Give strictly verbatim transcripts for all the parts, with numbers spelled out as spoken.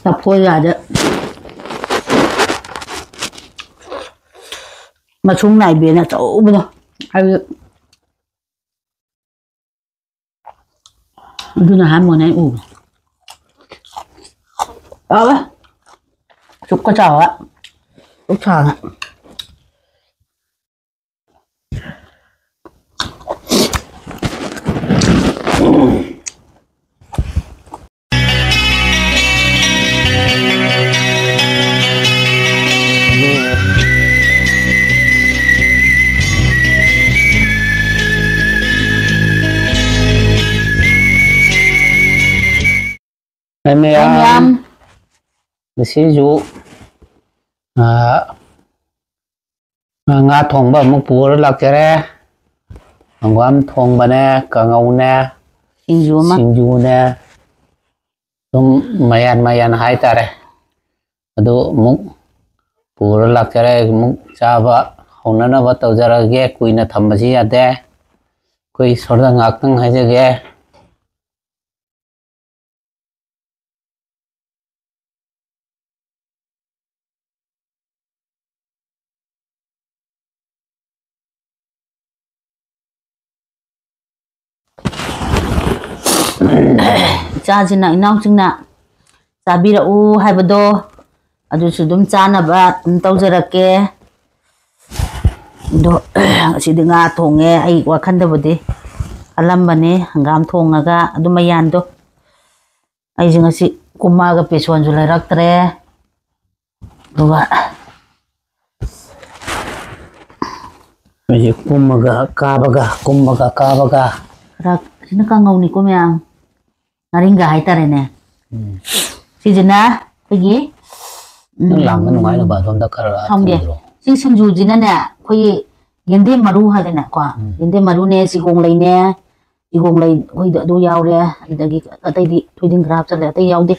ꯂꯐꯣꯏ ꯌꯥꯗꯦ꯫ ꯃꯁꯨꯡ ꯅꯥꯏꯕꯤꯅ ꯑꯆꯧꯕꯗꯣ꯫ ꯍꯥꯏꯕꯗꯤ ꯑꯗꯨꯅ ꯑꯍꯥꯟꯕꯅꯦ ꯑꯩ ꯎꯕ꯫ ꯍꯥꯎꯋꯦ꯫ ꯆꯨꯞꯀ ꯆꯥꯎꯕ꯫ ꯆꯨꯞ ꯁꯥꯅ꯫ ꯃꯌꯥꯝ, ꯃꯌꯥꯝ꯫ ꯉꯁꯤꯁꯨ, ꯑ, ꯉꯥ ꯊꯣꯡꯕ ꯑꯃꯨꯛ ꯄꯨꯔ ꯂꯥꯛꯆꯔꯦ꯫ ꯍꯪꯒꯥꯝ ꯊꯣꯡꯕꯅꯦ, ꯀꯥꯡꯉꯧꯅꯦ, ꯁꯤꯡꯖꯨ ꯑꯃ꯫ ꯁꯤꯡꯖꯨꯅꯦ꯫ ꯑꯗꯨꯝ ꯃꯌꯥꯟ ꯃꯌꯥꯟ ꯍꯥꯏꯇꯥꯔꯦ꯫ ꯑꯗꯨ ꯑꯃꯨꯛ ꯄꯨꯔ ꯂꯥꯛꯆꯔꯦ꯫ ꯑꯃꯨꯛ ꯆꯥꯕ ꯍꯧꯅꯅꯕ ꯇꯧꯖꯔꯒꯦ꯫ ꯀꯨꯏꯅ ꯊꯝꯕꯁꯤ ꯌꯥꯗꯦ꯫ ꯑꯩꯈꯣꯏ ꯏꯁꯣꯔꯗ ꯉꯥꯛꯇꯪ ꯍꯥꯏꯖꯒꯦ꯫ ꯏꯆꯥꯁꯤꯅ, ꯏꯅꯥꯎꯁꯤꯡꯅ ꯆꯥꯕꯤꯔꯛꯎ ꯍꯥꯏꯕꯗꯣ, ꯑꯗꯨꯁꯨ ꯑꯗꯨꯝ ꯆꯥꯅꯕ ꯑꯗꯨꯝ ꯇꯧꯖꯔꯛꯀꯦ꯫ ꯑꯗꯣ, ꯉꯁꯤꯗꯤ ꯉꯥ ꯊꯣꯡꯉꯦ꯫ ꯑꯩ ꯋꯥꯈꯜꯗꯕꯨꯗꯤ ꯈꯜꯂꯝꯕꯅꯦ ꯍꯪꯒꯥꯝ ꯊꯣꯡꯉꯒ ꯑꯗꯨ ꯃꯌꯥꯟꯗꯣ꯫ ꯑꯩꯁꯦ ꯉꯁꯤ ꯀꯨꯝꯃꯛꯑꯒ ꯄꯦꯁꯣꯟꯁꯨ ꯂꯩꯔꯛꯇ꯭ꯔꯦ꯫ ꯑꯗꯨꯒ ꯑꯩꯁꯦ ꯀꯨꯝꯃꯒ ꯀꯥꯕꯒ, ꯀꯨꯝꯃꯒ ꯀꯥꯕꯒ꯫ ꯈꯔ ꯁꯤꯅ ꯀꯥꯡꯉꯧꯅꯤꯀꯣ ꯃꯌꯥꯝ꯫ ꯉꯥꯔꯤꯡꯈꯥ ꯍꯥꯏꯇꯥꯔꯦꯅꯦ꯫ ꯎꯝ꯫ ꯁꯤꯁꯤꯅ ꯑꯩꯈꯣꯏꯒꯤ, ꯅꯪ ꯂꯥꯡꯕ ꯎꯝ, ꯅꯨꯡꯉꯥꯏꯅꯕ ꯑꯗꯣꯝꯗ ꯈꯔ ꯊꯝꯒꯦ꯫ ꯊꯝꯖꯤꯜꯂꯣ꯫ ꯁꯤ ꯁꯤꯡꯖꯨꯁꯤꯅꯅꯦ, ꯑꯩꯈꯣꯏꯒꯤ ꯌꯦꯟꯗꯦꯝ ꯃꯔꯨ ꯍꯥꯏꯗꯅꯀꯣ, ꯎꯝ꯫ ꯌꯦꯟꯗꯦꯝ ꯃꯔꯨꯅꯦ, ꯆꯤꯒꯣꯡ ꯂꯩꯅꯦ, ꯆꯤꯒꯣꯡ ꯂꯩ ꯑꯩꯈꯣꯏꯗ ꯑꯗꯨ ꯌꯥꯎꯔꯦ, ꯑꯗꯨꯗꯒꯤ ꯑꯇꯩꯗꯤ ꯊꯣꯏꯗꯤꯡ ꯈꯔ ꯍꯥꯞꯆꯜꯂꯦ, ꯑꯇꯩ ꯌꯥꯎꯗꯦ꯫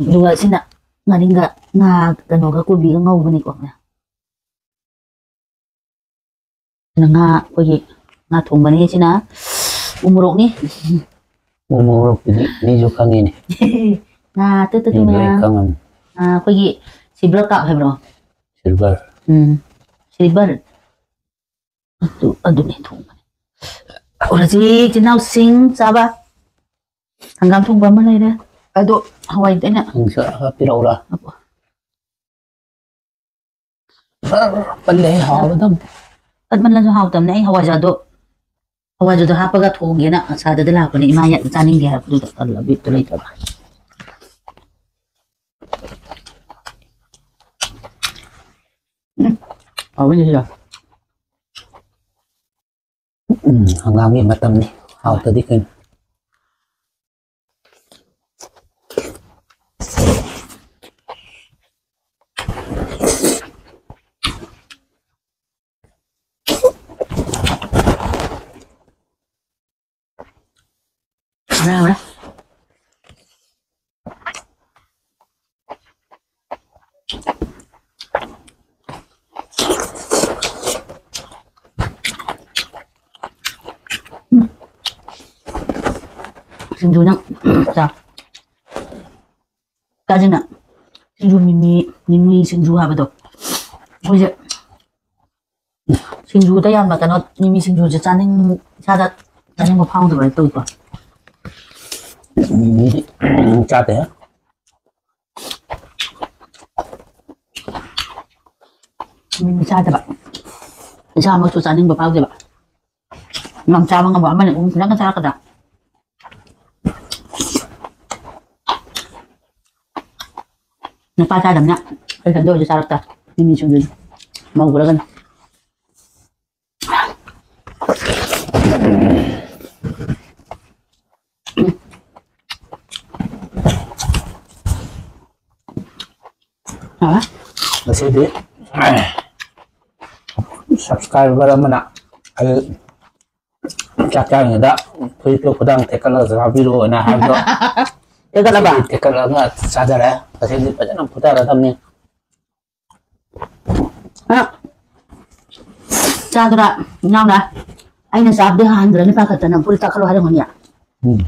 ꯑꯗꯨꯒ ꯁꯤꯅ ꯉꯥꯔꯤꯡꯈꯥ, ꯉꯥ ꯀꯩꯅꯣꯒ ꯀꯣꯕꯤꯒ ꯉꯧꯕꯅꯤꯀꯣ꯫ ꯉꯥ, ꯑꯩꯈꯣꯏꯒꯤ ꯉꯥ ꯊꯣꯡꯕꯅꯤ꯫ ꯁꯤꯅ ꯎ ꯃꯣꯔꯣꯛꯅꯤ꯫ ꯎ ꯃꯣꯔꯣꯛꯀꯤꯗꯤ ꯃꯤꯁꯨ ꯈꯪꯉꯤꯅꯦ꯫ ꯉꯥ ꯇꯨ ꯇꯨ ꯇꯨ ꯑꯩ ꯂꯣꯏ ꯃꯌꯥꯝ꯫ ꯈꯪꯉꯝꯅꯤ꯫ ꯉꯥ ꯑꯩꯈꯣꯏꯒꯤ silver carp ꯍꯥꯏꯕ꯭ꯔꯣ? Silver꯫ ꯎꯝ, silver꯫ ꯑꯗꯨ, ꯑꯗꯨꯅꯦ ꯊꯣꯡꯕꯅꯦ꯫ ꯍꯧꯔꯁꯤ, ꯏꯆꯤꯟ ꯏꯅꯥꯎꯁꯤꯡ ꯆꯥꯕ꯫ ꯍꯪꯒꯥꯝ ꯊꯣꯡꯕ ꯑꯃ ꯂꯩꯔꯦ꯫ ꯑꯗꯣ ꯍꯋꯥꯏꯗꯤ ꯑꯩꯅ ꯅꯪꯁꯨ ꯍꯥꯞꯄꯤꯔꯛꯎꯔꯥ? ꯄꯜꯂꯦ, ꯍꯥꯎꯕꯗ ꯑꯃꯨꯛ꯫ ꯄꯠꯃꯜꯂꯁꯨ ꯍꯥꯎꯇꯕꯅꯦ꯫ ꯑꯩ ꯍꯋꯥꯏꯖꯥꯔꯗꯣ, ꯍꯋꯥꯏꯖꯥꯔꯗꯣ ꯍꯥꯞꯄꯒ ꯊꯣꯡꯒꯦꯅ ꯑꯁꯥꯗꯗꯤ ꯂꯥꯛꯄꯅꯦ꯫ ꯏꯃꯥ ꯌꯥꯝ ꯆꯥꯅꯤꯡꯗꯦ ꯍꯥꯏꯕꯗꯨꯗ ꯇꯜꯂ ꯕꯤꯠꯇꯨ ꯂꯩꯇꯕ꯫ ꯎꯝ, ꯍꯥꯎꯕꯅꯤ ꯁꯤꯗ꯫ ꯎꯝ, ꯍꯪꯒꯥꯝꯒꯤ ꯃꯇꯝꯅꯤ꯫ ꯍꯥꯎꯇꯗꯤ ꯀꯩꯅꯣ꯫ ꯍꯥꯎꯔꯦ, ꯍꯥꯎꯔꯦ꯫ ꯁꯤꯡꯖꯨꯅ ꯆꯥ꯫ ꯆꯥꯁꯤꯅ ꯁꯤꯡꯖꯨ ꯃꯤꯃꯤ, ꯃꯤꯃꯤ ꯁꯤꯡꯖꯨ ꯍꯥꯏꯕꯗꯣ꯫ ꯑꯩꯈꯣꯏꯁꯦ ꯁꯤꯡꯖꯨꯗ ꯌꯥꯝꯅ ꯀꯩꯅꯣ, ꯃꯤꯃꯤ ꯁꯤꯡꯖꯨꯁꯦ ꯆꯥꯅꯤꯡ-, ꯏꯁꯥꯗ ꯆꯥꯅꯤꯡꯕ ꯐꯥꯎꯗꯕ ꯇꯧꯏꯀꯣ꯫ ꯃꯤꯃꯤꯗꯤ ꯆꯥꯗꯦ꯫ ꯃꯤꯃꯤ ꯆꯥꯗꯕ꯫ ꯏꯁꯥꯃꯛꯁꯨ ꯆꯥꯅꯤꯡꯕ ꯐꯥꯎꯗꯦꯕ꯫ ꯌꯥꯝ ꯆꯥꯕ ꯉꯝꯕ ꯑꯃꯅꯤ ꯑꯍꯨꯝ ꯈꯤꯇꯪꯒ ꯆꯥꯔꯛꯀꯗ꯭ꯔꯥ? ꯅꯨꯄꯥ ꯆꯥꯗꯕꯅꯤꯅ ꯑꯩ ꯏꯊꯟꯗ ꯑꯣꯏꯔꯁꯨ ꯆꯥꯔꯛꯇ꯫ ꯃꯤꯃꯤ ꯁꯤꯡꯖꯨꯗꯤ ꯃꯧ ꯄꯨꯔꯒꯅ꯫ ꯍꯥꯎꯋꯦ꯫ ꯉꯁꯤꯗꯤ subscriber ꯑꯃꯅ ꯑꯩ ꯆꯥꯛ ꯆꯥꯔꯤꯉꯩꯗ ꯐꯨꯔꯤꯠꯇꯣ ꯈꯨꯗꯥꯡ ꯊꯦꯛꯀꯠꯂꯒ ꯆꯥꯕꯤꯔꯣꯅ ꯍꯥꯏꯕꯗꯣ ꯊꯦꯛꯀꯠꯂꯕ? ꯉꯁꯤꯗꯤ ꯊꯦꯛꯀꯠꯂꯒ ꯆꯥꯖꯔꯦ꯫ ꯉꯁꯤꯗꯤ ꯐꯖꯅ ꯐꯨꯊꯔꯗꯕꯅꯤ꯫ ꯑ, ꯆꯥꯗ꯭ꯔꯥ, ꯏꯅꯥꯎꯅ? ꯑꯩꯅ ꯆꯥꯕꯗꯤ ꯍꯥꯟꯗ꯭ꯔꯅꯤ ꯄꯥꯈꯠꯇꯅ ꯐꯨꯔꯤꯠ ꯀꯥꯈꯠꯂꯣ ꯍꯥꯏꯔꯝꯒꯅꯤ꯫ ꯎꯝ꯫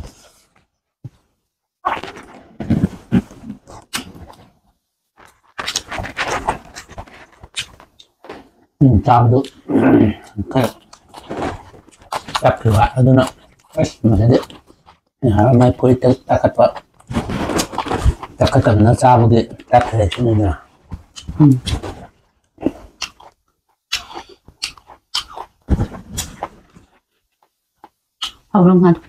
ꯎꯝ, ꯆꯥꯕꯗꯨ ꯈꯔ ꯇꯞꯈꯤꯕ꯫ ꯑꯗꯨꯅ ꯑꯁ, ꯃꯁꯤꯗꯤ ꯉꯥꯏꯍꯥꯛ ꯃꯩ ꯐꯨꯔꯤꯠꯇ ꯇꯛꯈꯠꯄ, ꯇꯛꯈꯠꯇꯕꯅ ꯆꯥꯕꯒꯤ ꯇꯛꯈ꯭ꯔꯦ ꯁꯤꯅꯤꯗꯅ꯫ ꯎꯝ꯫ ꯍꯥꯎꯔꯝꯒꯅꯤ꯫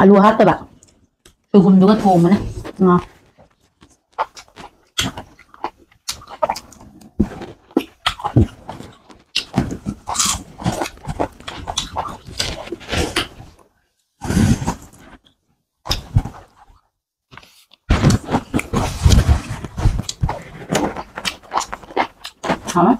ꯑꯂꯨ ꯍꯥꯞꯇꯕ꯫ ꯁꯣꯏꯕꯨꯝꯗꯨꯒ ꯊꯣꯡꯕꯅꯦ꯫ ꯉꯥ꯫ ꯍꯥꯎꯋꯦ꯫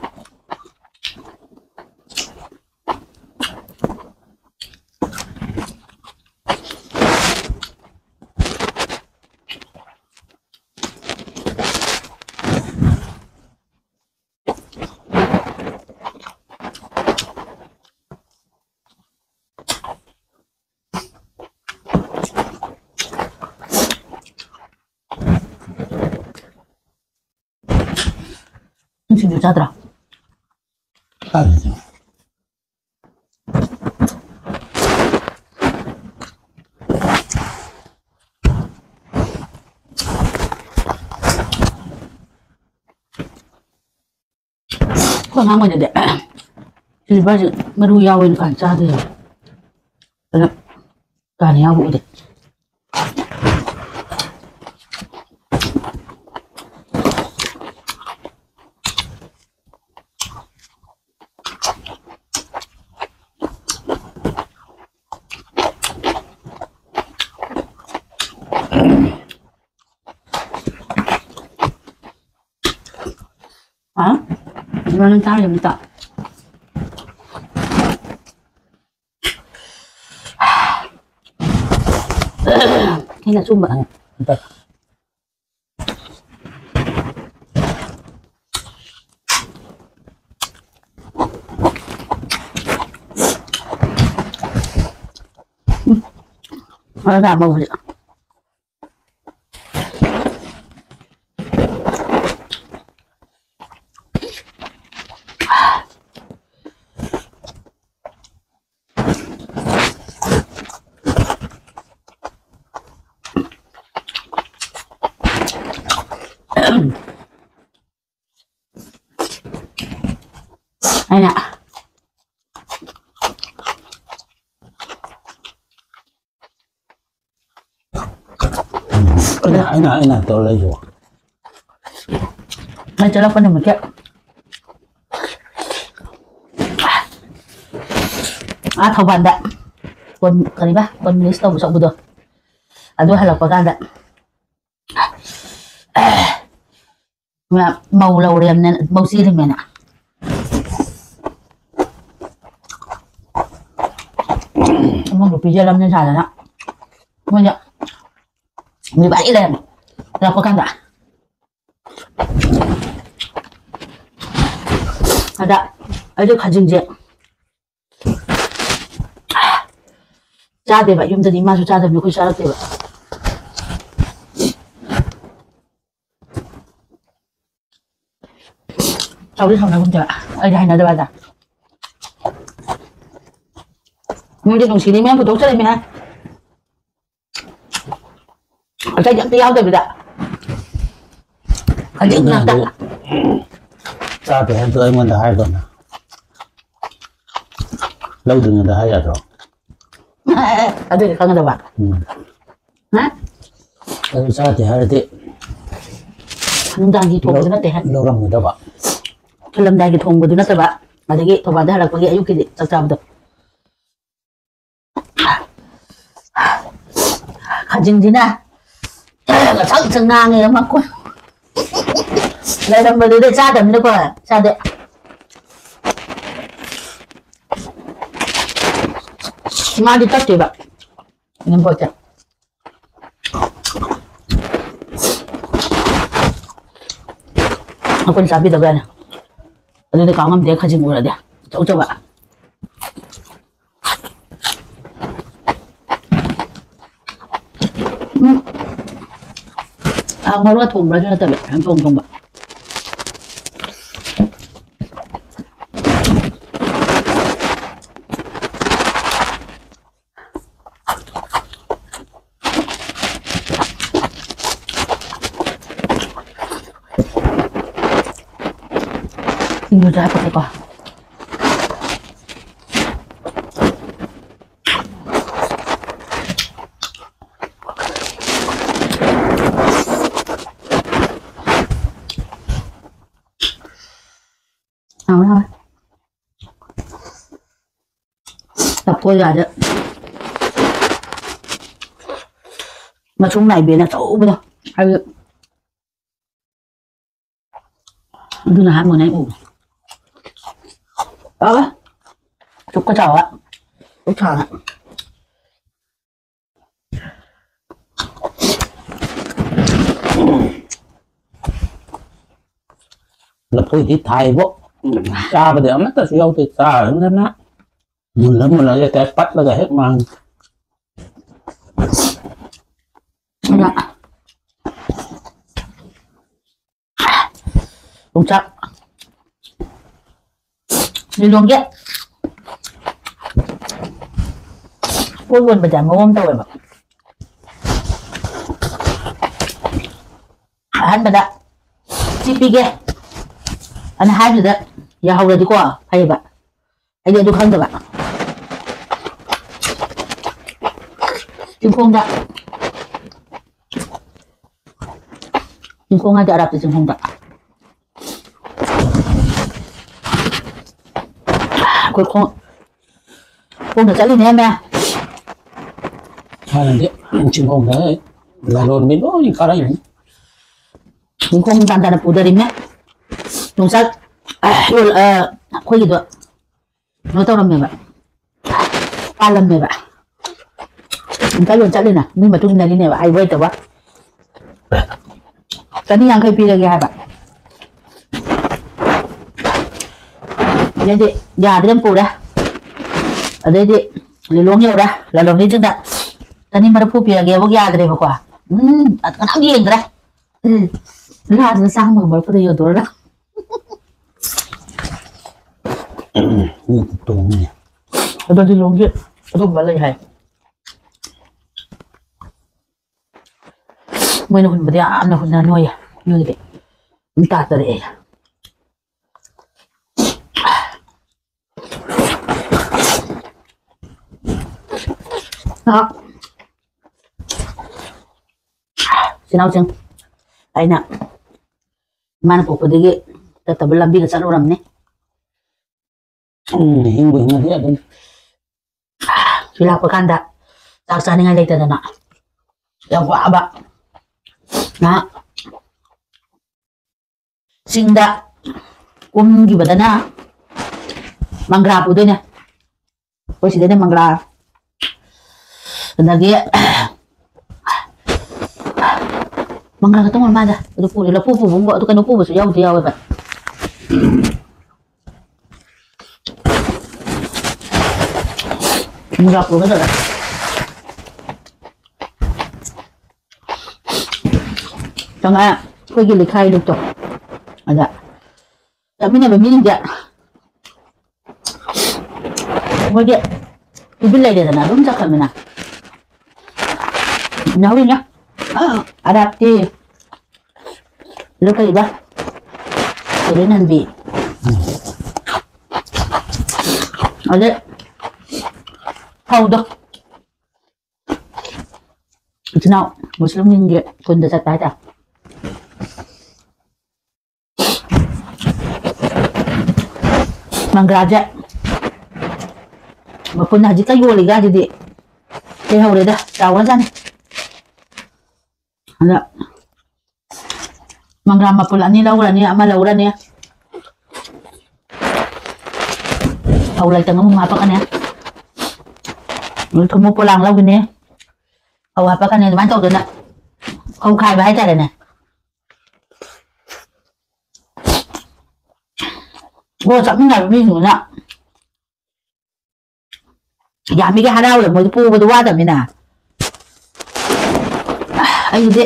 ꯅꯪ ꯁꯤꯡꯖꯨ ꯆꯥꯗ꯭ꯔꯣ? ꯆꯥꯗꯦ꯫ ꯑꯩꯈꯣꯏ ꯑꯉꯥꯡ ꯑꯣꯏꯅꯗꯤ ꯁꯤꯜꯚꯔꯁꯦ ꯃꯔꯨ ꯌꯥꯎꯋꯦꯅ ꯀꯥꯏꯅ ꯆꯥꯗꯦꯕ꯫ ꯑꯗꯨꯅ ꯀꯥꯅ ꯌꯥꯎꯕ ꯎꯗꯦ꯫ ꯍꯥ? ꯅꯪ ꯆꯥꯔꯤꯕ ꯅꯠꯇ꯭ꯔꯣ? ꯑꯩꯅ ꯑꯆꯨꯝꯕ꯫ ꯎꯝ, ꯑꯝꯇ꯫ ꯎꯝ꯫ ꯈꯔ ꯆꯥꯕ ꯍꯧꯖꯤꯛ꯫ ꯑꯩꯅ ꯑꯩꯅ ꯑꯩꯅ ꯇꯧꯔ ꯂꯩꯁꯨ꯫ ꯑꯩ ꯆꯠꯂꯛꯄ ꯅꯨꯃꯤꯠꯀꯤ ꯑꯥ ꯊꯧꯕꯥꯜꯗ ꯀꯣꯟ ꯀꯔꯤꯕ ꯀꯣꯟ ꯃꯤꯁ ꯇꯧꯕ ꯆꯠꯄꯗꯣ, ꯑꯗꯨ ꯍꯜꯂꯛꯄ ꯀꯥꯟꯗ ꯃꯧ ꯂꯧꯔꯦꯝꯅꯦ, ꯃꯧ ꯆꯦꯜꯂꯤꯃꯦꯅ꯫ ꯑꯃꯨꯛ ꯄꯤꯖꯔꯝꯅꯦ ꯁꯥꯗꯅ ꯃꯣꯏꯅ ꯅꯤꯕꯥꯏ ꯂꯩꯔꯝꯃꯦ꯫ ꯂꯥꯛꯄ ꯀꯥꯟꯗ ꯑꯗ ꯑꯩꯁꯨ ꯈꯥꯖꯤꯡꯁꯦ ꯆꯥꯗꯦꯕ, ꯌꯨꯝꯗꯗꯤ ꯏꯃꯥꯁꯨ ꯆꯥꯗꯕꯅꯤ, ꯑꯩꯈꯣꯏ ꯆꯥꯔꯛꯇꯦꯕ꯫ ꯆꯥꯎꯗꯤ ꯁꯥꯎꯅꯒꯨꯝ ꯇꯧꯕ, ꯑꯩꯗꯤ ꯍꯩꯅꯗꯕ ꯍꯥꯏꯇꯥꯔꯦ꯫ ꯅꯪꯗꯤ ꯅꯨꯡꯁꯤꯅꯤ ꯃꯌꯥꯝ ꯄꯨꯊꯣꯛꯆꯔꯛꯏꯃꯤꯅ꯫ ꯑꯇꯩꯗꯤ ꯑꯝꯇ ꯌꯥꯎꯗꯕꯤꯗ꯫ ꯈꯖꯤꯛ ꯉꯥꯛꯇ꯫ ꯅꯪꯗꯤ ꯆꯥꯗꯦ ꯍꯥꯏꯕꯗꯣ ꯑꯩꯉꯣꯟꯗ ꯍꯥꯏꯗꯅ꯫ ꯂꯧꯗ꯭ꯔꯤꯉꯩꯗ ꯍꯥꯏ ꯌꯥꯗ꯭ꯔꯣ? ꯑꯗꯨꯗꯤ ꯈꯪꯒꯗꯕ꯫ ꯎꯝ꯫ ꯍꯥ? ꯑꯗꯨ ꯆꯥꯗꯦ ꯍꯥꯏꯔꯗꯤ ꯅꯨꯡꯗꯥꯡꯒꯤ ꯊꯣꯡꯕꯗꯨ ꯂꯧ-, ꯅꯠꯇꯦ ꯍꯥꯏ꯫ ꯂꯧꯔꯝꯒꯗꯕ꯫ ꯊꯤꯜꯂꯝꯗꯥꯏꯒꯤ ꯊꯣꯡꯕꯗꯨ ꯅꯠꯇꯕ, ꯑꯗꯒꯤ ꯊꯧꯕꯥꯜꯗ ꯍꯜꯂꯛꯄꯒꯤ ꯑꯌꯨꯛꯀꯤꯗꯤ ꯆꯥꯛ ꯆꯥꯕꯗꯣ꯫ ꯈꯥꯖꯤꯡꯁꯤꯅ ꯉꯁꯪ ꯉꯁꯪ ꯉꯥꯡꯉꯦ ꯃꯈꯣꯟ꯫ ꯂꯩꯔꯝꯕꯗꯨꯗ ꯆꯥꯗꯕꯅꯤꯅꯀꯣ, ꯆꯥꯗꯦ꯫ ꯃꯥꯗꯤ ꯇꯠꯇꯦꯕ꯫ ꯏꯅꯝꯄꯣꯠꯁꯦ꯫ ꯑꯩꯈꯣꯏꯅ ꯆꯥꯕꯤꯗꯕ ꯌꯥꯅꯤ꯫ ꯑꯗꯨꯗꯤ ꯀꯥꯎꯉꯝꯗꯦ ꯈꯖꯤꯡ ꯎꯔꯗꯤ꯫ ꯑꯆꯧ ꯑꯆꯧꯕ꯫ ꯎꯝ꯫ ꯊꯥꯎ ꯉꯧꯔ ꯊꯣꯡꯕ꯭ꯔꯥꯁꯨ ꯅꯠꯇꯕ, ꯌꯥꯝ ꯊꯣꯡ ꯊꯣꯡꯕ꯫ ꯁꯤꯡꯖꯨ ꯆꯥ ꯐꯠꯇꯦꯀꯣ꯫ ꯀꯣꯏꯂꯥꯗ ꯃꯁꯨꯡ ꯅꯥꯏꯕꯤꯅ ꯑꯆꯧꯕꯗꯣ꯫ ꯍꯥꯏꯕꯗꯤ ꯑꯗꯨꯅ ꯑꯍꯥꯟꯕꯅꯦ ꯑꯩ ꯎꯕ꯫ ꯆꯥꯎꯋꯦ꯫ ꯆꯨꯞꯀ ꯆꯥꯎꯋꯦ꯫ ꯄꯨꯛ ꯊꯥꯅ꯫ ꯂꯐꯣꯏꯗꯤ ꯊꯥꯏꯕꯣ꯫ ꯆꯥꯕꯗꯤ ꯑꯃꯠꯇꯁꯨ ꯌꯥꯎꯗꯦ꯫ ꯆꯥꯔꯒꯅ ꯃꯨꯜꯂ ꯃꯨꯜꯂꯒ ꯍꯦꯛꯇ ꯄꯠꯂꯒ ꯍꯦꯛ ꯃꯥꯡꯉꯤ꯫ ꯑꯗꯨꯅ ꯌꯣꯡꯆꯥꯛ ꯂꯤꯂꯣꯡꯒꯤ ꯄꯣꯠ ꯌꯣꯟꯕꯁꯦ ꯃꯑꯣꯡ ꯇꯧꯋꯦꯕ꯫ ꯑꯍꯥꯟꯕꯗ "ꯁꯤ ꯄꯤꯒꯦ" ꯑꯅ ꯍꯥꯏꯕꯗꯨꯗ ꯌꯥꯍꯧꯔꯗꯤꯀꯣ ꯐꯩꯌꯦꯕ꯫ ꯑꯩꯗꯤ ꯑꯗꯨ ꯈꯪꯗꯕ꯫ ꯆꯤꯡꯈꯣꯡꯗ꯫ ꯆꯤꯡꯈꯣꯡ ꯍꯥꯏꯗꯤ ꯑꯔꯥꯞꯄ ꯆꯤꯡꯈꯣꯡꯗ꯫ ꯑꯩꯈꯣꯏ ꯈꯣꯡ-, ꯈꯣꯡꯅ ꯆꯠꯂꯤꯅꯦ ꯃꯌꯥꯝ꯫ ꯍꯥꯟꯅꯗꯤ ꯆꯤꯡꯈꯣꯡꯗ ꯂꯂꯣꯟꯕꯤ ꯂꯣꯏ ꯀꯥꯔꯛꯏꯅꯤ꯫ ꯆꯤꯡꯈꯣꯡ ꯇꯥꯟ ꯇꯥꯅ ꯄꯨꯗꯔꯤꯃꯦ꯫ ꯌꯣꯡꯆꯥꯛ, ꯑ, ꯌꯣꯜ-, ꯑ, ꯑꯩꯈꯣꯏꯒꯤꯗꯣ ꯀꯩꯅꯣ ꯇꯧꯔꯝꯃꯦꯕ꯫ ꯄꯥꯜꯂꯝꯃꯦꯕ꯫ ꯑꯝꯇ ꯌꯣꯟ ꯆꯠꯂꯤꯅ ꯃꯤ ꯃꯇꯨꯡ ꯏꯟꯅꯔꯤꯅꯦꯕ, ꯍꯩꯕ ꯍꯩꯇꯕ꯫ ꯆꯅꯤ ꯌꯥꯡꯈꯩ ꯄꯤꯔꯒꯦ ꯍꯥꯏꯕ꯫ ꯑꯗꯩꯗꯤ ꯌꯥꯗ꯭ꯔꯦ, ꯄꯨꯔꯦ꯫ ꯑꯗꯩꯗꯤ ꯂꯤꯂꯣꯡ ꯌꯧꯔꯦ, ꯂꯂꯣꯟꯕꯤꯁꯤꯡꯗ ꯆꯅꯤ ꯃꯔꯤꯐꯨ ꯄꯤꯔꯒꯦꯕꯨ ꯌꯥꯗ꯭ꯔꯦꯕꯀꯣ꯫ ꯎꯝ, ꯀꯅꯥꯝ ꯌꯦꯡꯗ꯭ꯔꯦ꯫ ꯎꯝ, ꯂꯥꯗꯅ ꯆꯥꯝꯃꯒ ꯃꯔꯤꯐꯨꯗ ꯌꯣꯟꯊꯣꯛꯑꯒ꯫ ꯎꯝ, ꯇꯣꯡꯉꯤ꯫ ꯑꯗꯣ ꯂꯤꯂꯣꯡꯒꯤ ꯑꯗꯨꯒꯨꯝꯕ ꯂꯩ ꯍꯥꯏ꯫ ꯃꯣꯏꯅ ꯍꯨꯟꯕꯗꯤ ꯌꯥꯝꯅ ꯍꯨꯟꯅ ꯅꯣꯏꯌꯦ꯫ ꯅꯣꯏꯒꯤꯗꯤ ꯑꯗꯨꯝ ꯇꯥꯗꯔꯛꯑꯦ꯫ ꯑ, ꯏꯆꯤꯟ ꯏꯅꯥꯎꯁꯤꯡ, ꯑꯩꯅ ꯏꯃꯥꯅ ꯄꯣꯛꯄꯗꯒꯤ ꯆꯠꯇꯕ ꯂꯝꯕꯤꯗ ꯆꯠꯂꯨꯔꯝꯅꯤ꯫ ꯎꯝ, ꯍꯤꯡꯕ ꯍꯤꯡꯉꯗꯤ ꯑꯗꯨꯝ ꯁꯤ ꯂꯥꯛꯄ ꯀꯥꯟꯗ ꯆꯥꯛ ꯆꯥꯅꯤꯡꯉꯥꯏ ꯂꯩꯇꯗꯅ ꯌꯥꯝ ꯋꯥꯕ꯫ ꯉꯥꯏꯍꯥꯛ ꯆꯤꯡꯗ ꯀꯨꯝꯈꯤꯕꯗꯅ ꯃꯪꯒ꯭ꯔꯥ ꯄꯨꯗꯣꯏꯅꯦ꯫ ꯑꯩꯈꯣꯏ ꯁꯤꯗꯅꯦ ꯃꯪꯒ꯭ꯔꯥ, ꯑꯗꯒꯤ ꯃꯪꯒ꯭ꯔꯥ ꯈꯛꯇꯪ ꯑꯣꯏꯔ ꯃꯥꯜꯂꯦ꯫ ꯑꯗꯨ ꯄꯨꯔꯦ꯫ ꯂꯐꯨ ꯄꯨꯕ ꯑꯃꯒ ꯑꯗꯨ ꯀꯩꯅꯣ ꯄꯨꯕꯁꯨ ꯌꯥꯎꯗꯤ ꯌꯥꯎꯋꯦꯕ꯫ ꯃꯪꯒ꯭ꯔꯥ ꯄꯨꯔꯒ ꯆꯠꯂꯦ꯫ ꯆꯪꯉꯛꯑꯦ ꯑꯩꯈꯣꯏꯒꯤ ꯂꯩꯈꯥꯏ ꯂꯨꯞꯇꯣ꯫ ꯑꯗ ꯆꯠꯃꯤꯟꯅꯕ ꯃꯤꯁꯤꯡꯁꯦ ꯃꯣꯏꯗꯤ ꯏꯕꯤꯜ ꯂꯩꯔꯦꯗꯅ ꯑꯗꯨꯝ ꯆꯠꯈ꯭ꯔꯃꯤꯅ꯫ ꯅꯥꯎꯔꯤꯅ ꯑꯔꯥꯞꯇꯤ ꯑꯗꯨ ꯀꯩꯕ ꯇꯨꯔꯦꯟ ꯍꯟꯕꯤ꯫ ꯑꯗꯩ ꯐꯧꯗꯣ ꯏꯆꯤꯟ ꯏꯅꯥꯎ ꯃꯨꯁꯂꯤꯝꯁꯤꯡꯒꯤ ꯈꯨꯟꯗ ꯆꯠꯄ ꯍꯥꯏꯇꯥꯔꯦ꯫ ꯃꯪꯒ꯭ꯔꯥꯁꯦ ꯃꯄꯨꯟ ꯍꯧꯖꯤꯛꯇ ꯌꯣꯜꯂꯤꯒꯁꯤꯗꯤ ꯂꯩꯍꯧꯔꯦꯗ, ꯆꯥꯎꯒ꯭ꯔꯖꯥꯠꯅꯤ꯫ ꯑꯗ ꯃꯪꯒ꯭ꯔꯥ ꯃꯄꯨꯟ ꯑꯅꯤ ꯂꯧꯔꯅꯤ, ꯑꯃ ꯂꯧꯔꯅꯤ꯫ ꯐꯧ ꯂꯩꯇꯪ ꯑꯃꯨꯛ ꯍꯥꯞꯄꯛꯀꯅꯤ꯫ ꯑꯗꯨ ꯊꯨꯝꯃꯣꯛ ꯄꯣꯂꯥꯡ ꯂꯧꯒꯅꯤ꯫ ꯐꯧ ꯍꯥꯞꯄꯛꯀꯅꯤ꯫ ꯑꯗꯨꯃꯥꯏꯅ ꯇꯧꯗꯅ ꯐꯧ ꯈꯥꯏꯕ ꯍꯥꯏꯇꯥꯔꯦꯅꯦ꯫ ꯑꯣ, ꯆꯠꯃꯤꯟꯅꯕ ꯃꯤꯁꯤꯡꯗꯨꯅ ꯌꯥꯝꯃꯤꯒꯩ ꯍꯔꯥꯎꯔꯦ, ꯃꯣꯏꯗꯤ ꯄꯨꯕꯗꯣ ꯋꯥꯗꯕꯅꯤꯅ꯫ ꯑꯩꯗꯤ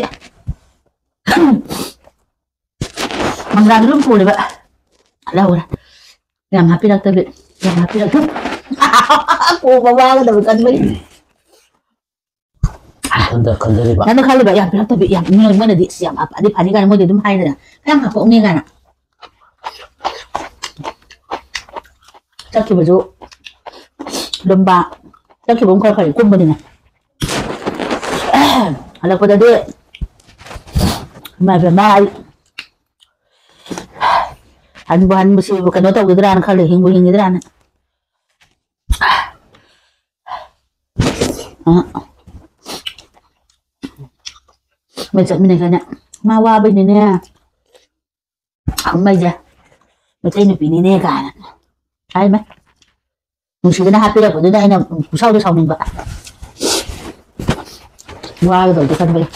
ꯃꯪꯒ꯭ꯔꯥꯗꯨ ꯑꯗꯨꯝ ꯄꯨꯔꯦꯕ꯫ ꯂꯧꯔꯦ꯫ ꯌꯥꯝ ꯍꯥꯞꯄꯤꯔꯛꯇꯕꯤ꯫ ꯌꯥꯝ ꯍꯥꯞꯄꯤꯔꯛꯇꯕꯤ꯫ ꯄꯨꯕ ꯋꯥꯒꯗꯕ ꯈꯟꯕꯒꯤ꯫ ꯈꯟꯗ-, ꯈꯟꯗꯔꯤꯕ꯫ ꯅꯪꯅ ꯈꯜꯂꯤꯕ ꯌꯥꯝ ꯄꯤꯔꯛꯇꯕꯤ, ꯌꯥꯝ ꯃꯣꯏꯅꯗꯤ "ꯑꯁ ꯌꯥꯝ ꯍꯥꯞꯄꯗꯤ ꯐꯅꯤ" ꯀꯥꯏꯅ ꯃꯣꯏꯗꯤ ꯑꯗꯨꯝ ꯍꯥꯏꯗꯅ, "ꯈꯔ ꯌꯥꯝ ꯍꯥꯞꯄꯛꯎꯅꯦ" ꯀꯥꯏꯅ꯫ ꯆꯠꯈꯤꯕꯁꯨ ꯂꯨꯝꯕ, ꯆꯠꯈꯤꯕ ꯑꯃ ꯈꯔ ꯐꯔꯦ, ꯀꯨꯝꯕꯅꯤꯅ꯫ ꯍꯜꯂꯛꯄꯗꯗꯤ ꯏꯃꯥ ꯏꯕꯦꯝꯃ, ꯑꯩ ꯍꯟꯕꯨ ꯍꯟꯕꯁꯤꯕꯨ ꯀꯩꯅꯣ ꯇꯧꯈꯤꯗ꯭ꯔꯥꯅ ꯈꯜꯂꯦ, ꯍꯤꯡꯕꯨ ꯍꯤꯡꯈꯤꯗ꯭ꯔꯥꯅ꯫ ꯑ꯫ ꯃꯣꯏ ꯆꯠꯃꯤꯟꯅꯩ ꯀꯥꯏꯅ꯫ ꯃꯥ ꯋꯥꯕꯩꯅꯤꯅꯦ꯫ ꯃꯩꯁꯦ꯫ ꯃꯩꯇꯩ ꯅꯨꯄꯤꯅꯤꯅꯦ ꯀꯥꯏꯅ꯫ ꯍꯥꯏꯃ꯫ ꯅꯨꯡꯁꯤꯗꯅ ꯍꯥꯞꯄꯤꯔꯛꯄꯗꯨꯗ ꯑꯩꯅ ꯄꯨꯁꯥꯎꯗ ꯁꯥꯎꯅꯤꯡꯕ꯫ ꯋꯥꯒꯗꯧꯗꯤ ꯈꯟꯕꯩ꯫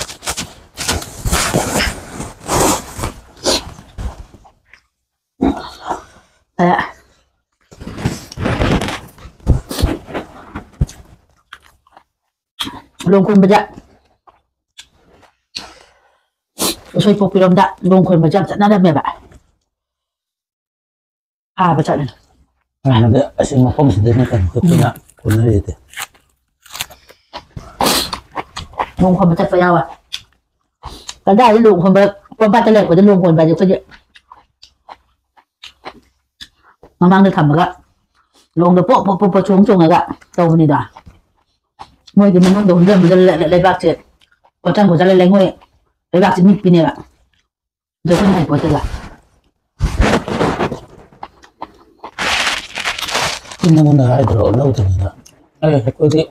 ꯑ꯫ ꯂꯨꯍꯣꯡ ꯈꯣꯡꯕꯗ ꯎꯁꯣꯏ ꯄꯣꯛꯄꯤꯔꯣꯝꯗ ꯂꯨꯍꯣꯡ ꯈꯣꯡꯕꯁꯦ ꯌꯥꯝ ꯆꯠꯅꯔꯝꯃꯦꯕ꯫ ꯐꯥꯕ ꯆꯠꯂꯦ꯫ ꯍꯥꯟꯅꯗꯤ ꯑꯁꯤ ꯃꯐꯝꯁꯤꯗꯅꯤ ꯀꯩꯅꯣ ꯑꯩꯈꯣꯏꯅ ꯀꯣꯏꯅꯔꯤꯁꯦ꯫ ꯂꯨꯍꯣꯡ ꯈꯣꯡꯕ ꯆꯠꯄ ꯌꯥꯎꯋꯦ꯫ ꯀꯗꯥꯏꯗ ꯂꯨꯍꯣꯡ ꯈꯣꯡꯕ ꯄꯣꯝꯄꯥꯠꯇ ꯂꯩꯔꯛꯄꯗ ꯂꯨꯍꯣꯡ ꯈꯣꯡꯕ ꯍꯥꯏꯗꯤ ꯑꯩꯈꯣꯏꯗꯤ ꯃꯃꯥꯡꯗ ꯊꯝꯃꯒ ꯂꯣꯡꯗ ꯄꯣꯞ ꯄꯣꯞ ꯄꯣꯞ ꯄꯣꯞ ꯆꯣꯡ ꯆꯣꯡꯉꯒ ꯇꯧꯕꯅꯤꯗꯣ꯫ ꯃꯣꯏꯗꯤ ꯃꯅꯨꯡꯗ ꯍꯨꯟꯖꯟꯕꯗ ꯂꯩ-, ꯂꯩ-, ꯂꯩꯕꯥꯛꯁꯦ ꯀꯣꯠꯁꯟ ꯀꯣꯠꯁꯜꯂ ꯂꯩꯉꯣꯏ ꯂꯩꯕꯥꯛꯁꯦ ꯅꯤꯛꯄꯤꯅꯦꯕ꯫ ꯑꯗꯣ ꯑꯩꯈꯣꯏꯅ ꯍꯩꯄꯣꯠꯇꯦꯗ꯫ ꯑꯩ ꯅꯉꯣꯟꯗ ꯍꯥꯏꯗ꯭ꯔꯣ ꯂꯧꯗꯕꯅꯤꯅ? ꯑꯩ ꯑꯩꯈꯣꯏꯗꯤ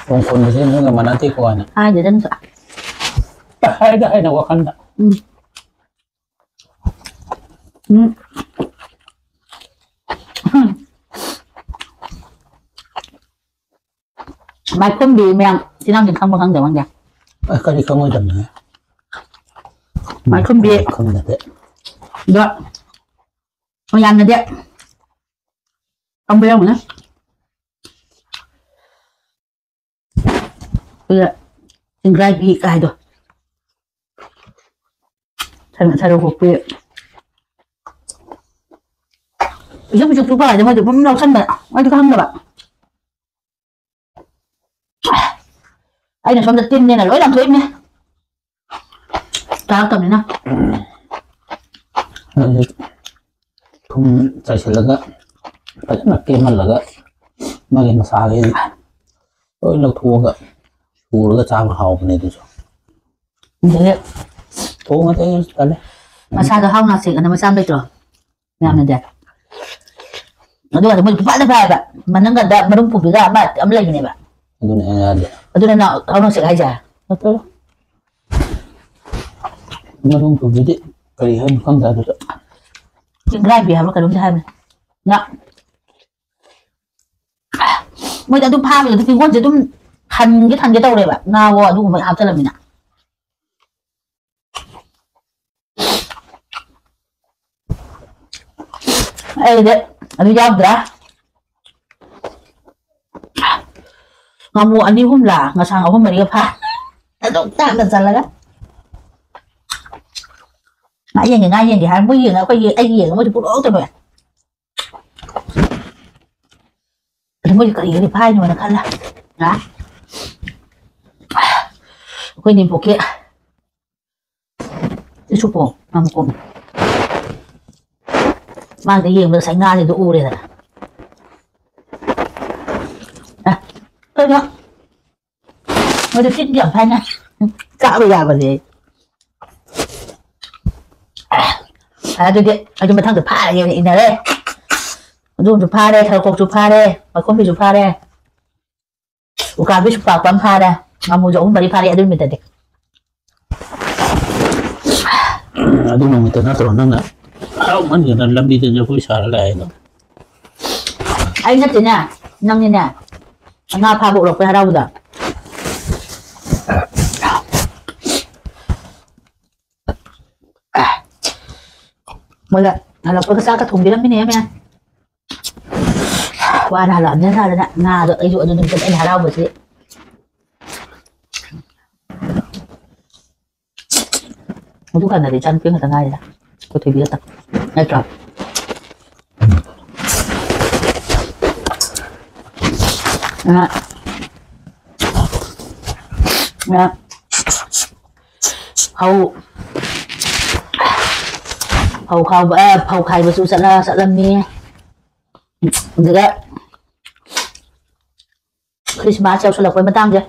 ꯂꯣꯡ ꯈꯣꯟꯕꯁꯦ ꯅꯣꯏꯒ ꯃꯥꯟꯅꯗꯦꯀꯣ ꯍꯥꯏꯅ꯫ ꯍꯥꯏꯗꯦꯗ ꯅꯪꯁꯨ꯫ ꯍꯥꯏꯗ ꯍꯥꯏꯅ ꯋꯥꯈꯜꯗ꯫ ꯎꯝ꯫ ꯎꯝ꯫ ꯃꯥꯏꯈꯨꯝꯕꯤ ꯃꯌꯥꯝ ꯏꯆꯤꯟ ꯏꯅꯥꯎꯁꯤꯡ ꯈꯪꯕ ꯈꯪꯗꯕ ꯈꯪꯗꯦ꯫ ꯑ, ꯀꯔꯤ ꯈꯪꯉꯣꯏꯗꯕꯅꯣ? ꯃꯥꯏꯈꯨꯝꯕꯤ꯫ ꯈꯪꯗꯦ꯫ ꯑꯗꯣ ꯌꯥꯝꯅꯗꯤ ꯈꯪꯕ ꯌꯥꯎꯒꯅꯤ꯫ ꯑꯗꯨꯗ ꯆꯤꯡꯒ꯭ꯔꯥꯏꯕꯤ ꯀꯥꯏꯗꯣ꯫ ꯁꯔ-, ꯁꯔꯧ ꯀꯣꯛꯄꯤ꯫ ꯄꯤꯁꯨꯝ ꯄꯤꯁꯨꯝ ꯄꯤꯛꯄ ꯍꯥꯏꯗꯤ ꯃꯣꯏꯗꯤ ꯑꯗꯨꯝ ꯂꯧꯁꯟꯕ꯫ ꯑꯩꯗꯤ ꯈꯪꯗꯕ꯫ ꯑꯩꯅ ꯁꯣꯝꯗ ꯇꯤꯟꯅꯦꯅ ꯂꯣꯏ ꯂꯪꯊꯣꯛꯏꯅꯦ꯫ ꯆꯥꯔꯛꯇꯕꯅꯤꯅ꯫ ꯑꯗꯨꯗꯤ ꯊꯨꯝ ꯆꯥꯏꯁꯤꯜꯂꯒ ꯐꯖꯅ ꯀꯦꯝꯍꯜꯂꯒ ꯃꯥꯒꯤ ꯃꯁꯥꯈꯩ ꯂꯣꯏ ꯂꯧꯊꯣꯛꯑꯒ ꯁꯨꯔꯒ ꯆꯥꯕ ꯍꯥꯎꯕꯅꯦ ꯑꯗꯨꯁꯨ꯫ ꯑꯗꯒꯤ ꯊꯣꯡꯉꯗꯤ ꯑꯩ ꯇꯜꯂꯦ꯫ ꯃꯁꯥꯗꯣ ꯍꯥꯎ ꯉꯥꯛꯁꯦꯅ ꯃꯆꯥ ꯑꯃ ꯂꯩꯇ꯭ꯔꯣ? ꯃꯌꯥꯝꯅꯗꯤ꯫ ꯑꯗꯨꯒ ꯃꯣꯏ ꯈꯨꯐꯥꯗ ꯐꯥꯏꯕ꯫ ꯃꯅꯪꯒꯟꯗ ꯃꯔꯨꯝ ꯄꯨꯕꯤꯒ ꯑꯃ, ꯑꯃ ꯂꯩꯕꯅꯦꯕ꯫ ꯑꯗꯨꯅ ꯑꯩꯅ ꯍꯥꯏꯁꯦ꯫ ꯑꯗꯨꯅ ꯅ-, ꯊꯥꯎ ꯅꯨꯡꯁꯤꯠ ꯍꯥꯏꯁꯦ? ꯅꯠꯇꯦ꯫ ꯃꯔꯨꯝ ꯄꯨꯕꯤꯗꯤ ꯀꯔꯤ ꯍꯥꯏꯅꯣ ꯈꯪꯗꯦ ꯑꯗꯨꯗ꯫ ꯆꯤꯡꯒ꯭ꯔꯥꯏꯕꯤ ꯍꯥꯏꯕ꯭ꯔꯥ ꯀꯩꯅꯣꯝꯗꯤ ꯍꯥꯏꯕꯅꯦ꯫ ꯉꯥ-, ꯃꯣꯏꯗꯤ ꯑꯗꯨ ꯐꯥꯕꯗꯨꯗ ꯀꯤꯡꯒꯣꯟꯁꯦ ꯑꯗꯨꯝ ꯊꯟꯒꯦ ꯊꯟꯒꯦ ꯇꯧꯔꯦꯕ, ꯉꯥꯋꯣ ꯑꯗꯨꯒꯨꯝꯕ ꯍꯥꯞꯆꯜꯂꯃꯤꯅ꯫ ꯑꯩꯗꯤ ꯑꯗꯨ ꯌꯥꯎꯗ꯭ꯔꯦ꯫ ꯉꯥꯃꯨ ꯑꯅꯤ ꯑꯍꯨꯝꯂꯥ, ꯉꯁꯥꯡ ꯑꯍꯨꯝ ꯃꯔꯤꯒ ꯐꯥ꯫ ꯑꯗꯨꯝ ꯇꯥꯛꯅ ꯆꯜꯂꯒ꯫ ꯉꯥ ꯌꯦꯡꯒꯦ, ꯉꯥ ꯌꯦꯡꯒꯦ ꯍꯥꯏꯔ ꯃꯣꯏ ꯌꯦꯡꯉ ꯑꯩꯈꯣꯏ ꯌꯦ-, ꯑꯩꯒꯤ ꯌꯦꯡꯉ ꯃꯣꯏꯗꯤ ꯄꯨꯂꯣꯛꯇ ꯂꯣꯏ꯫ ꯑꯗꯨ ꯃꯣꯏꯗꯤ ꯀꯔꯤ ꯀꯔꯤ ꯐꯥꯏꯅꯣꯅ ꯈꯜꯂꯦ꯫ ꯉꯥ-, ꯑꯩꯈꯣꯏ ꯅꯦꯝꯄꯣꯛꯀꯤ ꯏꯁꯨꯄꯣ, ꯃꯥꯃꯨꯀꯣꯝ꯫ ꯃꯥꯗ ꯌꯦꯡꯕꯗ ꯉꯁꯥꯏ ꯉꯥꯁꯤꯗ ꯎꯔꯦꯗꯅ꯫ ꯑꯦ, ꯀꯩꯅꯣ? ꯃꯗꯨ ꯆꯤꯟꯗꯤ ꯌꯥꯝ ꯐꯥꯏꯅ꯫ ꯆꯥꯕ ꯌꯥꯕꯅꯦ꯫ ꯑꯗꯨꯗꯤ ꯑꯩꯁꯨ ꯃꯊꯪꯗ ꯐꯥꯔꯒꯦꯅ ꯏꯟꯅꯔꯦ꯫ ꯑꯗꯨꯝꯁꯨ ꯐꯥꯔꯦ, ꯊꯔꯀꯣꯛꯁꯨ ꯐꯥꯔꯦ, ꯃꯈꯣꯟꯕꯤꯁꯨ ꯐꯥꯔꯦ꯫ ꯎꯀꯥꯕꯤ ꯁꯨꯄꯥꯛꯄ ꯑꯃ ꯐꯥꯔꯦ꯫ ꯉꯥꯃꯨꯁꯨ ꯑꯍꯨꯝ ꯃꯔꯤ ꯐꯥꯔꯦ ꯑꯗꯨ ꯅꯨꯃꯤꯠꯇꯗꯤ꯫ ꯑꯗꯨ ꯅꯨꯃꯤꯠꯇ ꯅꯠꯇ꯭ꯔꯣ ꯅꯪꯅ ꯍꯔꯥꯎꯃꯟꯒꯤꯗꯅ ꯂꯝꯕꯤꯗ ꯖꯒꯣꯏ ꯁꯥꯔ ꯂꯥꯛꯑꯦꯗꯣ? ꯑꯩ ꯅꯠꯇꯦꯅꯦ, ꯅꯪꯅꯤꯅꯦ꯫ ꯉꯥ ꯐꯥꯕ ꯎꯔꯛꯄꯩ ꯍꯔꯥꯎꯕꯗ꯫ ꯃꯣꯏꯗ ꯍꯜꯂꯛꯄꯒ ꯆꯥꯛꯀ ꯊꯣꯡꯕꯤꯔꯝꯃꯤꯅꯦ ꯃꯌꯥꯝ꯫ ꯋꯥꯅ ꯍꯜꯂꯛꯑꯕꯅꯤꯅ ꯁꯥꯗꯅ ꯉꯥꯗꯣ ꯑꯩꯁꯨ ꯑꯗꯨ ꯅꯨꯃꯤꯠꯇꯨꯗ ꯑꯩꯅ ꯍꯔꯥꯎꯕꯁꯤ꯫ ꯑꯗꯨꯀꯥꯟꯗꯗꯤ ꯏꯆꯥꯅꯨꯄꯤ ꯈꯛꯇ ꯉꯥꯏꯔꯤꯗ, ꯑꯩꯈꯣꯏ ꯊꯣꯏꯕꯤ ꯈꯛꯇ꯫ ꯅꯠꯇ꯭ꯔꯣ? ꯑ, ꯑ, ꯐꯧ, ꯐꯧ ꯈꯥꯎꯕ, ꯑ, ꯐꯧ ꯈꯥꯏꯕꯁꯨ ꯆꯠꯂ-, ꯆꯠꯂꯝꯃꯤ꯫ ꯑꯗꯨꯒ ꯈ꯭ꯔꯤꯁꯃꯥꯁ ꯌꯧꯁꯜꯂꯛꯄꯩ ꯃꯇꯥꯡꯁꯦ,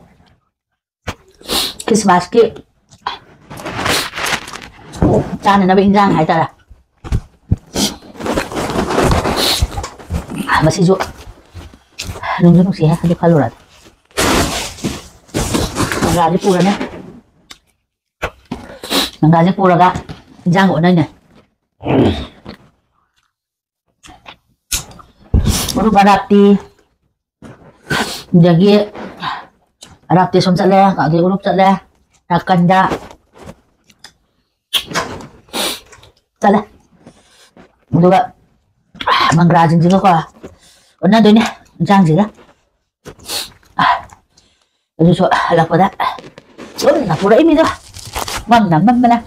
ꯈ꯭ꯔꯤꯁꯃꯥꯁꯀꯤ ꯆꯥꯅꯅꯕ ꯏꯟꯖꯥꯡ ꯍꯥꯏꯇꯥꯔꯦ꯫ ꯃꯁꯤꯁꯨ ꯅꯨꯡꯁꯨ ꯅꯨꯡꯁꯤꯍꯦ, ꯑꯗꯨ ꯈꯜꯂꯨꯔꯗꯤ꯫ ꯃꯪꯒ꯭ꯔꯥꯁꯦ ꯄꯨꯔꯅꯤ꯫ ꯃꯪꯒ꯭ꯔꯥꯁꯦ ꯄꯨꯔꯒ ꯏꯟꯖꯥꯡꯒ ꯑꯣꯟꯅꯩꯅꯦ꯫ ꯎꯔꯨꯞ ꯑꯔꯥꯞꯄꯤ, ꯑꯗꯒꯤ ꯑꯔꯥꯞꯄꯤ ꯁꯣꯝ ꯆꯠꯂꯦ, ꯑꯗꯩ ꯎꯔꯨꯞ ꯆꯠꯂꯦ, ꯅꯥꯀꯟꯗ ꯆꯠꯂꯦ꯫ ꯑꯗꯨꯒ ꯃꯪꯒ꯭ꯔꯥꯁꯤꯡꯁꯤꯒꯀꯣ ꯑꯣꯟꯅꯗꯣꯏꯅꯦ ꯏꯟꯁꯥꯡꯁꯤꯒ꯫ ꯑꯗꯨꯁꯨ ꯍꯜꯂꯛꯄꯗ ꯄꯨꯟꯅ ꯄꯨꯔꯛꯏ ꯃꯤꯗꯣ ꯃꯝꯅ ꯃꯝꯕꯅ꯫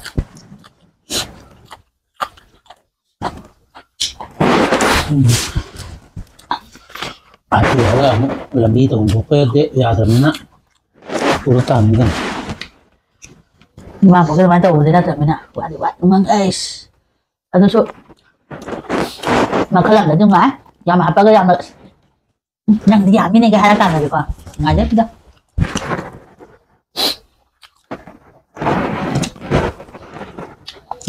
ꯑꯗꯨ ꯍꯧꯔ ꯑꯃꯨꯛ ꯂꯝꯕꯤ ꯇꯧꯐꯝ ꯊꯣꯛꯄ ꯌꯥꯗꯦ, ꯌꯥꯗ꯭ꯔꯕꯅꯤꯅ ꯄꯨꯔ ꯇꯥꯕꯅꯤ ꯀꯩꯅꯣ꯫ ꯏꯃꯥ ꯄꯣꯛꯀꯦ ꯑꯗꯨꯃꯥꯏꯅ ꯇꯧꯕꯗꯤ ꯅꯠꯇ꯭ꯔꯕꯅꯤꯅ ꯋꯥꯗꯤ ꯋꯥ ꯉꯥꯡ-, ꯑꯩꯁ꯫ ꯑꯗꯨꯁꯨ ꯃꯈꯜ ꯑꯃꯗꯗꯤ ꯅꯨꯡꯉꯥꯏ꯫ ꯌꯥꯝ ꯍꯥꯞꯄꯒ ꯌꯥꯝꯅ, "ꯎꯝ, ꯅꯪꯗꯤ ꯌꯥꯝꯃꯤꯅꯦꯒ" ꯍꯥꯏꯔ ꯀꯥꯟꯗꯗꯤꯀꯣ, ꯅꯨꯡꯉꯥꯏꯖꯩ ꯁꯤꯗ꯫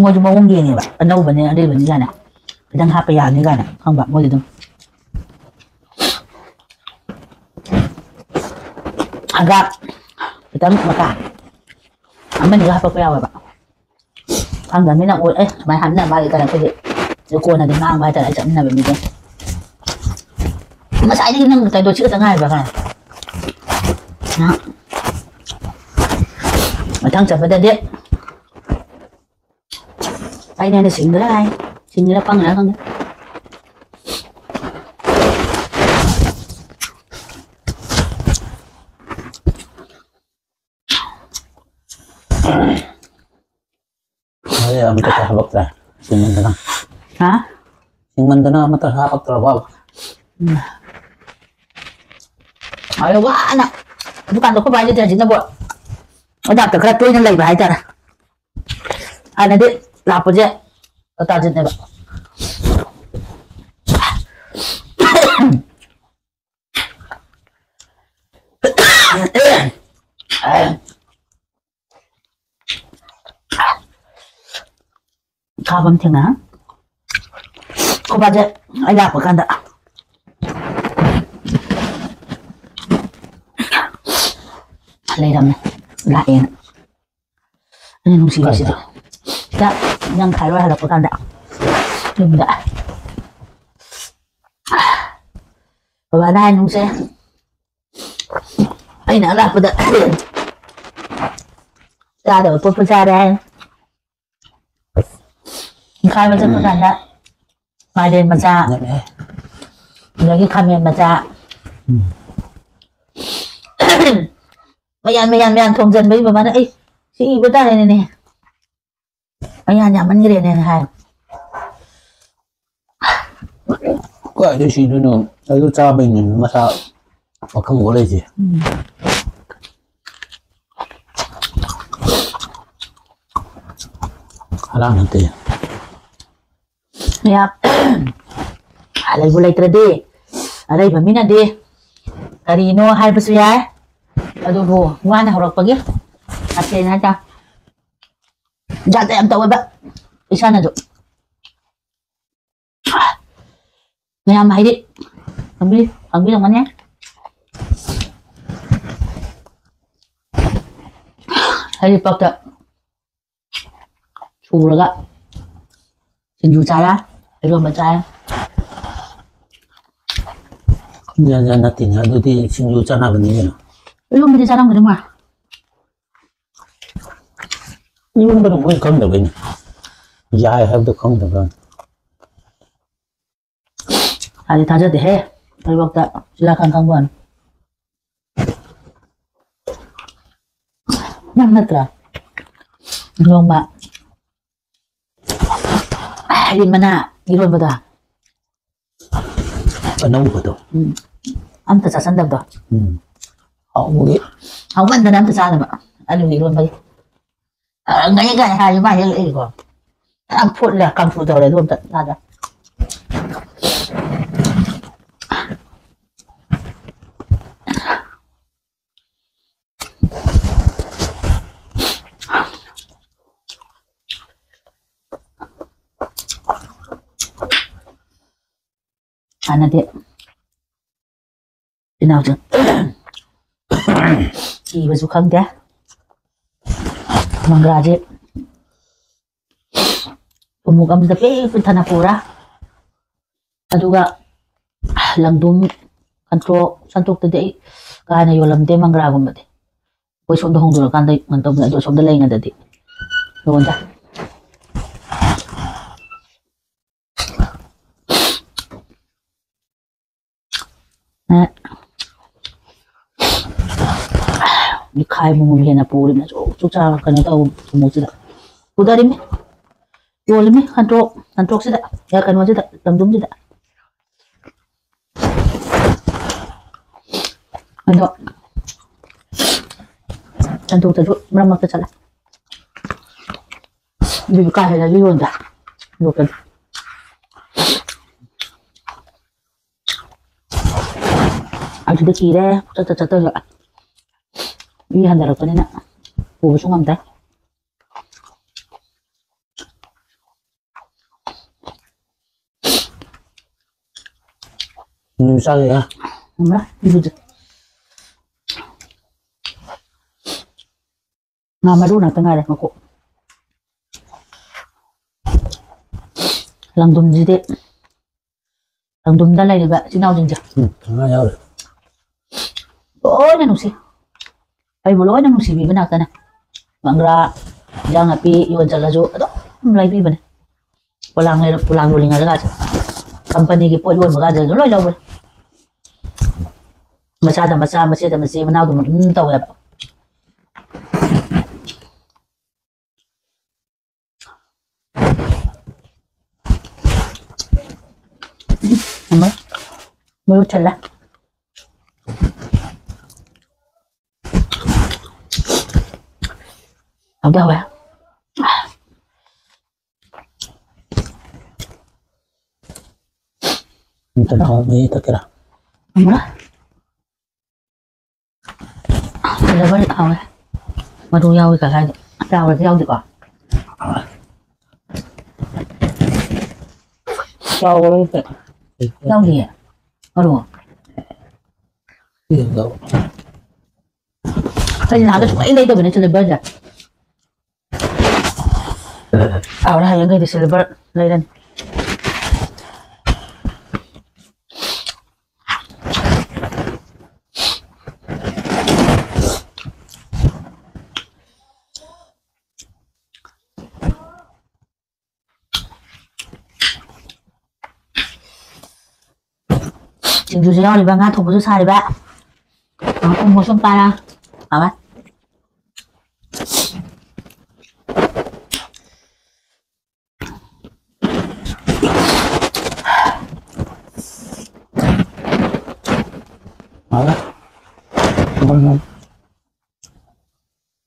ꯃꯣꯏꯁꯨ ꯃꯑꯣꯡ ꯌꯦꯡꯉꯦꯕ, ꯑꯅꯧꯕꯅꯦ ꯑꯔꯤꯕꯅꯤ ꯀꯥꯏꯅ, ꯈꯤꯇꯪ ꯍꯥꯞꯄ ꯌꯥꯅꯤ ꯀꯥꯏꯅ ꯈꯪꯕ ꯃꯣꯏꯗꯤ ꯑꯗꯨꯝ꯫ ꯍꯪꯒꯥꯝ ꯈꯤꯇꯪ ꯃꯀꯥ ꯑꯃꯅꯤꯒ ꯍꯥꯄꯛꯄ ꯌꯥꯎꯋꯦꯕ꯫ ꯈꯪꯗꯕꯅꯤꯅ ꯑꯣꯏ-, ꯑꯦ, ꯁꯨꯃꯥꯏꯅ ꯍꯥꯞꯅ ꯃꯥꯜꯂꯦ ꯇꯧꯔꯦ ꯑꯩꯈꯣꯏꯗꯤ꯫ ꯑꯗꯨ ꯀꯣꯟꯅꯗꯤ ꯉꯥꯡꯕ ꯍꯥꯏꯇꯥꯔꯦ ꯑꯩ ꯆꯠꯃꯤꯟꯅꯕ ꯃꯤꯗꯣ꯫ "ꯉꯁꯥꯏꯗꯒꯤ ꯅꯪ ꯇꯥꯏꯗꯣ ꯁꯤ ꯈꯛꯇ ꯉꯥꯏꯕ꯭ꯔꯥ?" ꯀꯥꯏꯅ꯫ ꯉꯥꯏꯍꯥꯛ ꯃꯊꯪ ꯆꯠꯄꯗꯗꯤ ꯑꯩꯅ ꯍꯦꯟꯅ ꯁꯤꯡꯗ꯭ꯔꯥ ꯍꯥꯏ, ꯁꯤꯡꯗ꯭ꯔꯥ ꯄꯪꯉ꯭ꯔꯥ ꯈꯪꯗꯦ꯫ ꯑꯩ ꯑꯃꯠꯇ ꯍꯥꯄꯛꯇ꯭ꯔꯦ꯫ ꯁꯤꯡꯃꯟꯗꯅ꯫ ꯍꯥ? ꯁꯤꯡꯃꯟꯗꯅ ꯑꯃꯠꯇ ꯍꯥꯄꯛꯇ꯭ꯔꯕ? ꯎꯝ꯫ ꯑꯗꯣ ꯋꯥꯅ ꯗꯨꯀꯥꯟꯗ ꯑꯩꯈꯣꯏ ꯕꯥꯁꯤꯗꯤ ꯍꯧꯖꯤꯛꯅꯕꯨ ꯑꯗꯥꯞꯇ ꯈꯔ ꯇꯣꯏꯅ ꯂꯩꯕ ꯍꯥꯏꯇꯥꯔꯦ꯫ ꯍꯥꯟꯅꯗꯤ ꯂꯥꯛꯄꯁꯦ ꯇꯥꯖꯤꯠꯅꯦꯕ꯫ ꯊꯥꯕ ꯑꯃ ꯊꯦꯡꯅ꯫ ꯑꯩꯈꯣꯏ ꯕꯥꯁꯦ ꯑꯩ ꯂꯥꯛꯄ ꯀꯥꯟꯗ ꯂꯩꯔꯝꯃꯦ꯫ ꯂꯥꯛꯑꯦꯅ꯫ ꯑꯩꯅ ꯅꯨꯡꯁꯤꯕꯁꯤꯗꯤ꯫ ꯀꯥꯏꯗ? ꯁꯤꯗ ꯅꯪ ꯈꯥꯏꯔꯣꯏ ꯍꯜꯂꯛꯄ ꯀꯥꯟꯗ ꯌꯨꯝꯗ꯫ ꯕꯕꯥꯅ ꯍꯥꯏ ꯅꯨꯡꯁꯦ꯫ ꯑꯩꯅ ꯑꯂꯥꯛꯄꯗ ꯆꯥꯗꯕ ꯄꯣꯠꯄꯨ ꯆꯥꯔꯦ ꯍꯥꯏ꯫ ꯈꯥꯏꯕ ꯆꯠꯄ ꯀꯥꯟꯗ ꯃꯥꯏꯔꯦꯟ ꯃꯆꯥ, ꯅꯛꯑꯦ꯫ ꯑꯗꯒꯤ ꯈꯥꯃꯦꯟ ꯃꯆꯥ, ꯎꯝ꯫ ꯃꯌꯥꯟ, ꯃꯌꯥꯟ, ꯃꯌꯥꯟ ꯊꯣꯡꯖꯟꯕꯩ ꯕꯕꯥꯅ, "ꯑꯩ ꯁꯤ ꯏꯕ ꯇꯥꯔꯦꯅꯦ꯫ ꯃꯌꯥꯟ ꯌꯥꯝꯃꯟꯈ꯭ꯔꯦꯅꯦ" ꯍꯥꯏ꯫ ꯀꯥꯏꯗꯩ ꯁꯤꯗꯣꯏꯅꯣ? ꯑꯗꯨ ꯆꯥꯕꯩꯅꯦ ꯃꯁꯥ ꯄꯥꯈꯪ ꯑꯣꯜꯂꯛꯏꯁꯦ꯫ ꯎꯝ꯫ ꯍꯔꯥ ꯅꯠꯇꯦ꯫ ꯌꯥ-, ꯂꯩꯕꯨ ꯂꯩꯇ꯭ꯔꯗꯤ, ꯑꯔꯩꯕ ꯃꯤꯅꯗꯤ ꯀꯔꯤꯅꯣ ꯍꯥꯏꯕꯁꯨ ꯌꯥꯏ꯫ ꯑꯗꯨꯕꯨ ꯋꯥꯅ ꯍꯧꯔꯛꯄꯒꯤ ꯃꯊꯦꯜ ꯍꯥꯏꯇꯥꯔꯦ꯫ ꯖꯥꯠ ꯖꯥꯠ ꯌꯥꯝ ꯇꯧꯋꯦꯕ ꯏꯁꯥꯅꯁꯨ꯫ ꯃꯌꯥꯝ ꯍꯥꯏꯗꯤ ꯈꯪꯕꯤ-, ꯈꯪꯕꯤꯔꯝꯒꯅꯤ꯫ ꯍꯔꯤꯄꯛꯇ ꯁꯨꯔꯒ ꯁꯤꯡꯖꯨ ꯆꯥꯔꯦ, ꯏꯔꯣꯝꯕ ꯆꯥꯔꯦ꯫ ꯌꯥ-, ꯌꯥ-, ꯅꯠꯇꯦꯅꯦ, ꯑꯗꯨꯗꯤ ꯁꯤꯡꯖꯨ ꯆꯥꯅꯕꯅꯤ ꯀꯩꯅꯣ꯫ ꯏꯔꯣꯝꯕꯗꯤ ꯆꯥꯔꯝꯒꯅꯤ ꯃꯥ꯫ ꯏꯔꯣꯝꯕꯗꯣ ꯃꯣꯏ ꯈꯪꯗꯕꯩꯅꯦ꯫ ꯌꯥꯏ ꯍꯥꯏꯕꯗꯣ ꯈꯪꯗꯕ꯭ꯔꯥ? ꯑꯩ ꯊꯥꯖꯗꯦꯍꯦ꯫ ꯑꯩꯕꯣꯛꯇ ꯆꯤꯂꯥ ꯈꯪ ꯈꯪꯕ ꯋꯥꯅꯤ꯫ ꯅꯪ ꯅꯠꯇ꯭ꯔꯥ? ꯅꯣꯡꯃ ꯍꯩ ꯃꯅꯥ ꯏꯔꯣꯟꯕꯗꯣ꯫ ꯑꯅꯧꯕꯗꯣ꯫ ꯎꯝ꯫ ꯑꯝꯇ ꯆꯥꯁꯟꯗꯕꯗꯣ꯫ ꯎꯝ꯫ ꯍꯥꯎꯕꯒꯤ꯫ ꯍꯥꯎꯃꯟꯗꯅ ꯑꯝꯇ ꯆꯥꯗꯕ꯫ ꯑꯂꯨ ꯏꯔꯣꯟꯕꯒꯤ꯫ ꯑ, ꯉꯥꯏ ꯉꯥꯏ ꯍꯥꯏꯔꯤ ꯃꯥ ꯍꯦꯛ ꯂꯩꯔꯤꯀꯣ꯫ ꯌꯥꯝ ꯐꯨꯠꯂꯦ, ꯀꯥꯡꯁꯨ ꯇꯧꯔꯦ ꯑꯗꯨ ꯑꯝꯇ ꯆꯥꯗ꯫ ꯀꯥꯟꯅꯗꯦ꯫ ꯏꯅꯥꯎꯁꯦ ꯏꯕꯁꯨ ꯈꯪꯗꯦ, ꯃꯪꯒ꯭ꯔꯥꯁꯦ ꯑꯃꯨꯛ ꯑꯃꯗ ꯄꯤꯛ ꯄꯤꯛ ꯊꯟꯅ ꯄꯨꯔꯥ꯫ ꯑꯗꯨꯒ ꯂꯪꯗꯨꯝ ꯈꯟꯇ꯭ꯔꯣꯛ ꯁꯟꯇ꯭ꯔꯣꯛꯇꯗꯤ ꯑꯩ ꯀꯥ ꯍꯦꯟꯅ ꯌꯣꯜꯂꯝꯗꯦ ꯃꯪꯒ꯭ꯔꯥꯒꯨꯝꯕꯗꯤ꯫ ꯑꯩꯈꯣꯏ ꯁꯣꯝꯗ ꯍꯣꯡꯗꯣꯔꯀꯥꯟꯗ ꯀꯩꯅꯣ ꯇꯧꯕꯅꯦ, ꯑꯗꯣ ꯁꯣꯝꯗ ꯂꯩꯉꯩꯗꯗꯤ ꯌꯣꯟꯗꯦ꯫ ꯑꯦ, ꯃꯤꯈꯥꯏ ꯑꯃꯃꯝ ꯍꯦꯟꯅ ꯄꯨꯔꯤꯕꯅ ꯆꯨꯛ ꯆꯨꯛ ꯆꯥ ꯀꯩꯅꯣ ꯇꯧꯕ ꯊꯨꯝꯃꯣꯛꯁꯤꯗ ꯄꯨꯊꯔꯤꯃꯤ꯫ ꯌꯣꯜꯂꯤꯃꯤ ꯈꯟꯇ꯭ꯔꯣꯛ, ꯈꯟꯇ꯭ꯔꯣꯛꯁꯤꯗ, ꯑꯦ, ꯀꯩꯅꯣꯁꯤꯗ, ꯂꯪꯗꯨꯝꯁꯤꯗ꯫ ꯑꯗꯣ ꯁꯟꯇꯣꯛꯇꯁꯨ ꯃꯔꯛ ꯃꯔꯛꯇ ꯆꯠꯂꯦ꯫ ꯑꯗꯨꯁꯨ ꯀꯥ ꯍꯦꯟꯅꯗꯤ ꯌꯣꯟꯗꯦ ꯁꯟꯇꯣꯛꯇꯗꯤ꯫ ꯑꯗꯨꯗ ꯀꯤꯔꯦ ꯆꯠꯇ ꯆꯠꯇꯁꯨ꯫ ꯃꯤ ꯍꯟꯊꯔꯛꯄꯅꯤꯅ ꯄꯨꯕꯁꯨ ꯉꯝꯗ꯭ꯔꯦ꯫ ꯎꯝ, ꯆꯥꯒꯦ꯫ ꯉꯝꯃꯔꯣꯏ, ꯏꯕꯨꯗꯤ꯫ ꯉꯥ ꯃꯔꯨ ꯉꯥꯛꯇ ꯉꯥꯏꯔꯦ ꯃꯀꯣꯛ꯫ ꯂꯪꯗꯨꯝꯁꯤꯗꯤ, ꯂꯪꯗꯨꯝꯗ ꯂꯩꯔꯤꯕ ꯏꯆꯤꯟ ꯏꯅꯥꯎꯁꯤꯡꯁꯦ ꯎꯝ, ꯉꯥ ꯌꯥꯎꯔꯦ꯫ ꯂꯣꯏꯅ ꯅꯨꯡꯁꯤ꯫ ꯑꯩꯕꯨ ꯂꯣꯏꯅ ꯅꯨꯡꯁꯤꯕꯤꯕ ꯉꯥꯛꯇꯅꯦ꯫ ꯃꯪꯒ꯭ꯔꯥ, ꯏꯟꯖꯥꯡ ꯅꯥꯄꯤ ꯌꯣꯟ ꯆꯠꯂꯁꯨ ꯑꯗꯨꯝ ꯂꯩꯕꯤꯕꯅꯦ꯫ ꯄꯣꯂꯥꯡ ꯂꯩꯔ-, ꯄꯣꯂꯥꯡ ꯌꯣꯜꯂꯤꯉꯩꯗꯒꯁꯦ ꯀꯝꯄꯅꯤꯒꯤ ꯄꯣꯠ ꯌꯣꯟꯕꯒꯁꯦ ꯑꯗꯨꯝ ꯂꯣꯏ ꯂꯧꯕꯅꯦ꯫ ꯃꯆꯥꯗ ꯃꯆꯥ, ꯃꯆꯦꯗ ꯃꯆꯦ, ꯃꯅꯥꯎꯗ ꯑꯗꯨꯝ ꯇꯧꯋꯦꯕ꯫ ꯑꯃ ꯃꯔꯨ ꯊꯜꯂꯦ꯫ ꯍꯥꯎꯗꯤ ꯍꯥꯎꯋꯦ꯫ ꯑꯝꯇ ꯊꯥꯎ ꯃꯍꯤ ꯊꯛꯀꯦꯔꯥ? ꯑꯃ ꯐꯖꯕ ꯍꯥꯎꯋꯦ꯫ ꯃꯔꯨ ꯌꯥꯎꯏ ꯀ ꯍꯥꯏꯗꯤ ꯆꯥꯎꯔꯗꯤ ꯌꯥꯎꯗꯦꯀꯣ꯫ ꯆꯥꯎꯕ ꯅꯠꯇꯦ꯫ ꯌꯥꯎꯗꯤꯌꯦ꯫ ꯃꯔꯨ꯫ ꯌꯦꯡꯗꯕ꯫ ꯑꯩ ꯅꯍꯥꯟꯒꯩ ꯁꯨꯡꯂꯩ ꯂꯩꯗꯕꯅꯦ ꯆꯤꯂꯤ ꯕꯔꯁꯦ꯫ ꯇꯥꯕ꯭ꯔꯥ? ꯍꯌꯦꯡꯈꯩꯗꯤ silver ꯂꯩꯔꯅꯤ꯫ ꯁꯤꯡꯖꯨꯁꯨ ꯌꯥꯎꯔꯤꯕ, ꯉꯥ ꯊꯣꯡꯕꯁꯨ ꯁꯥꯔꯤꯕ꯫ ꯉꯥ ꯊꯣꯡꯕꯁꯨ ꯄꯥꯔ꯫ ꯑꯋꯥ꯫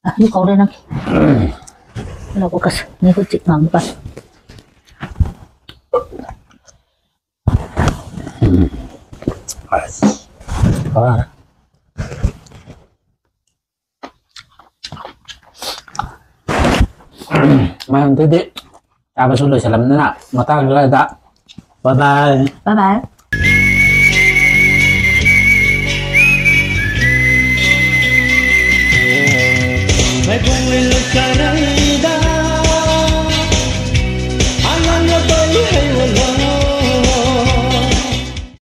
ꯑ, ꯌꯨ ꯀꯧꯔꯦ ꯅꯪ꯫ ꯂꯧꯕ ꯀꯁ, ꯅꯈꯨꯠ ꯆꯤꯛ ꯃꯥꯡꯕ ꯀꯁ꯫ ꯃꯌꯥꯝ ꯑꯗꯨꯗꯤ ꯆꯥꯕꯁꯨ ꯂꯣꯏꯁꯤꯜꯂꯝꯅꯤꯅ ꯃꯇꯥꯡ ꯑꯗꯨꯋꯥꯏꯗ bye bye꯫ Bye bye꯫ ꯃꯩꯕꯨꯡ ꯂꯤꯂꯥ